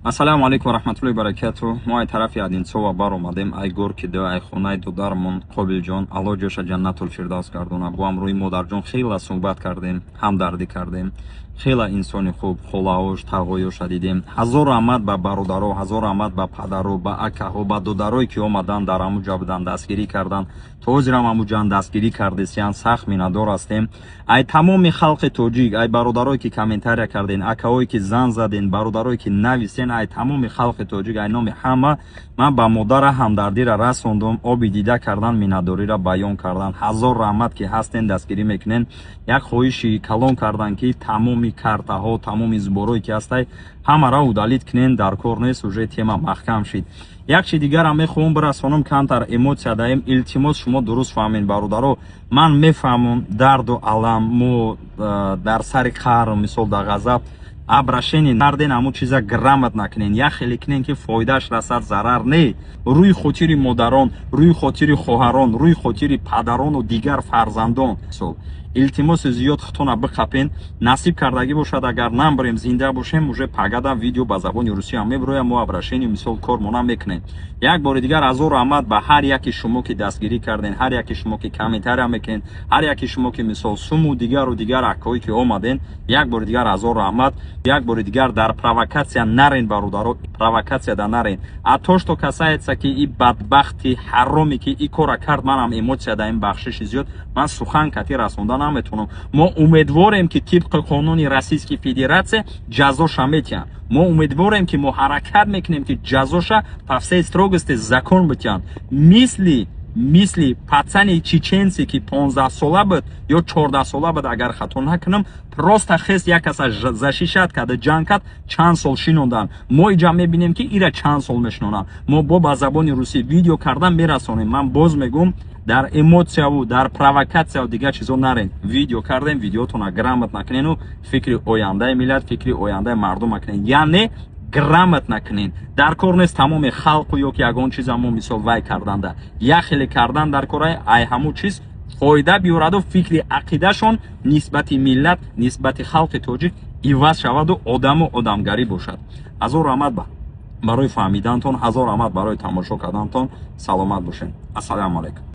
Ассалому алайкум ва раҳматуллоҳи баракату. Мо ай тарафи Одинцова баромадем, ай Горки 2, ай хонаи додармон Қобилҷон. Аллоҳ ҷоша ҷаннатул фирдавс гардона. Бо ҳамроҳи модарҷон хела суҳбат кардем, ҳамдардӣ кардем. Хела инсони хуб, холаош, тағоёша дидем. Ҳазор раҳмат ба бародаро, ҳазор раҳмат ба падаро, ба акаҳо, ба додарое, ки омадан, дар ҳамун ҷа будан, дастгирӣ кардан. То ҳозирам ҳамун ҷан дастгирӣ кардесиян, сахт миннатдор ҳастем. Ай тамоми халқи тоҷик, ай бародарое, ки комментария карден, акаҳое, ки зан заден, бародарое, ки нависен, ай тамоми халқи тоҷик, ай номи ҳама ман ба модара ҳамдардира расондум, оби дида кардан, миннатдориро баён кардан. Ҳазор раҳмат, ки ҳастен, дастгирӣ мекунен. Як хоҳиши калон кардан, ки тамоми картаҳо, тамоми сборое, ки ҳастай, ҳамаро удалить кунен, дар кор нест, уже тема маҳкам шид. Як чи дигарам мехоҳам бирасонам, камтар эмоция даем. Илтимос, шумо дуруст фаҳмед, бародаро. Ман мефаҳмам дарду алам, мо дар сари қаҳр, мисол, дар ғазаб обращение нарден, ҳамун чиза грамотно кунен, як хеле кунен, ки фоидааш расад, зарар не. Рӯи хотири модарон, рӯи хотири хоҳарон, рӯи хотири падарону дигар фарзандон, мисол, илтимоси зиёд, худтона биқапен. Насиб кардагӣ бошад, агар намбарем, зинда бошем, уже пагада видео ба забони русӣ ҳам мебироям, мо обращение, мисол, кормона мекунем. Як бори дигар ҳазор раҳмат ба ҳар яки шумо, ки дастгирӣ карден, ҳар яки шумо, ки комментария мекунед, ҳар яки шумо, ки, мисол, суму дигару дигар акҳое, ки омаден. Як бори дигар ҳазор раҳмат. Як бори дигар, дар провокатсия нарен, бародаро, провокатсияда нарен. А то, что касается, ки и бадбахти ҳароме, ки и кора кард, манам эмоция даем, бахшиши зиёд, ман сухан кати расонда наметавонам. Мо умедворем, ки тибқи қонуни Российской Федерация ҷазоша метиҳанд. Мо умедворем, ки мо ҳаракат мекунем, ки ҷазоша по всей строгости закон битиҳанд, мисли пацани чеченце, ки 15 сола буд ё 14 сола буд, агар хато накунам, просто хест як каса защищать карда, ҷанг кард, чанд сол шинонданд. Мо иҷа мебинем, ки ира чанд сол мешинонанд. Мо бо ба забони русӣ видео кардан мерасонем. Ман боз мегӯм, дар эмоцияву дар провокатсияву дигар чизо нарен. Видео кардем, видеотона грамотно кунену фикри ояндаи миллат, фикри ояндаи мардум кунен, яъне грамотно кунен. Дар кор нест тамоми халқу ё ки ягон чиза мо, мисол, вай карданда, як хеле кардан дар кораи, ай ҳамун чиз фоида биёраду фикри ақидашон нисбати миллат, нисбати халқи тоҷик иваз шаваду одаму одамгарӣ бошад. Ҳазор раҳмат барои фаҳмидантон, ҳазор раҳмат барои тамошо кардантон. Саломат бошед. Ассалому алайкум.